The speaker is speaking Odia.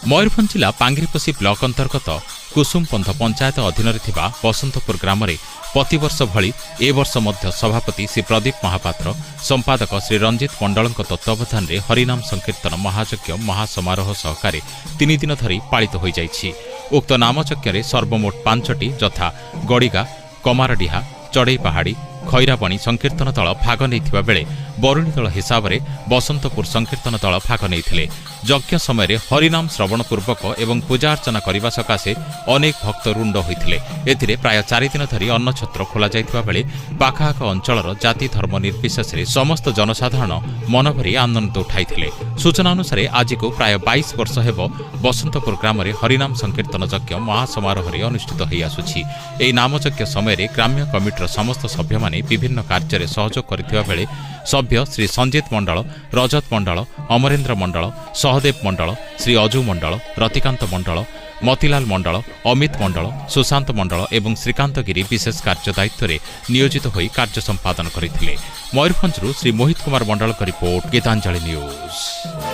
ମୟୂରଭଞ୍ଜ ଜିଲ୍ଲା ପାଙ୍ଗିରିପୋଷି ବ୍ଲକ ଅନ୍ତର୍ଗତ କୁସୁମପନ୍ଥ ପଞ୍ଚାୟତ ଅଧୀନରେ ଥିବା ବସନ୍ତପୁର ଗ୍ରାମରେ ପ୍ରତିବର୍ଷ ଭଳି ଏ ବର୍ଷ ମଧ୍ୟ ସଭାପତି ଶ୍ରୀ ପ୍ରଦୀପ ମହାପାତ୍ର, ସମ୍ପାଦକ ଶ୍ରୀ ରଞ୍ଜିତ ମଣ୍ଡଳଙ୍କ ତତ୍ତ୍ୱାବଧାନରେ ହରିନାମ ସଂକୀର୍ତ୍ତନ ମହାଯଜ୍ଞ ମହାସମାରୋହ ସହକାରେ 3 ଦିନ ଧରି ପାଳିତ ହୋଇଯାଇଛି। ଉକ୍ତ ନାମଯଜ୍ଞରେ ସର୍ବମୋଟ ପାଞ୍ଚଟି ଯଥା ଗଡ଼ିଗା, କମାରଡିହା, ଚଢ଼େଇ ପାହାଡ଼ି, ଖଇରାବଣୀ ସଂକୀର୍ତ୍ତନ ଦଳ ଭାଗ ନେଇଥିବା ବେଳେ ବରୁଣୀ ଦଳ ହିସାବରେ ବସନ୍ତପୁର ସଂକୀର୍ତ୍ତନ ଦଳ ଭାଗ ନେଇଥିଲେ। ଯଜ୍ଞ ସମୟରେ ହରିନାମ ଶ୍ରବଣ ପୂର୍ବକ ଏବଂ ପୂଜା ଅର୍ଚ୍ଚନା କରିବା ସକାଶେ ଅନେକ ଭକ୍ତ ରୁଣ୍ଡ ହୋଇଥିଲେ। ଏଥିରେ ପ୍ରାୟ 4 ଦିନ ଧରି ଅନ୍ନଛତ୍ର ଖୋଲାଯାଇଥିବା ବେଳେ ପାଖଆଖ ଅଞ୍ଚଳର ଜାତି ଧର୍ମ ନିର୍ବିଶେଷରେ ସମସ୍ତ ଜନସାଧାରଣ ମନଭରି ଆନନ୍ଦ ଉଠାଇଥିଲେ। ସୂଚନା ଅନୁସାରେ, ଆଜିକୁ ପ୍ରାୟ 22 ବର୍ଷ ହେବ ବସନ୍ତପୁର ଗ୍ରାମରେ ହରିନାମ ସଂକୀର୍ତ୍ତନ ଯଜ୍ଞ ମହାସମାରୋହରେ ଅନୁଷ୍ଠିତ ହୋଇଆସୁଛି। ଏହି ନାମଯଜ୍ଞ ସମୟରେ ଗ୍ରାମ୍ୟ କମିଟିର ସମସ୍ତ ସଭ୍ୟମାନେ ବିଭିନ୍ନ କାର୍ଯ୍ୟରେ ସହଯୋଗ କରିଥିବା ବେଳେ ସଭ୍ୟ ଶ୍ରୀ ସଞ୍ଜିତ ମଣ୍ଡଳ, ରଜତ ମଣ୍ଡଳ, ଅମରେନ୍ଦ୍ର ମଣ୍ଡଳ, ସହଦେବ ମଣ୍ଡଳ, ଶ୍ରୀ ଅଜୁ ମଣ୍ଡଳ, ରତିକାନ୍ତ ମଣ୍ଡଳ, ମତିଲାଲ ମଣ୍ଡଳ, ଅମିତ ମଣ୍ଡଳ, ସୁଶାନ୍ତ ମଣ୍ଡଳ ଏବଂ ଶ୍ରୀକାନ୍ତ ଗିରି ବିଶେଷ କାର୍ଯ୍ୟ ଦାୟିତ୍ୱରେ ନିୟୋଜିତ ହୋଇ କାର୍ଯ୍ୟ ସମ୍ପାଦନ କରିଥିଲେ। ମୟୂରଭଞ୍ଜରୁ ଶ୍ରୀ ମୋହିତ କୁମାର ମଣ୍ଡଳଙ୍କ ରିପୋର୍ଟ, ଗୀତାଞ୍ଜଳି ନ୍ୟୁଜ୍।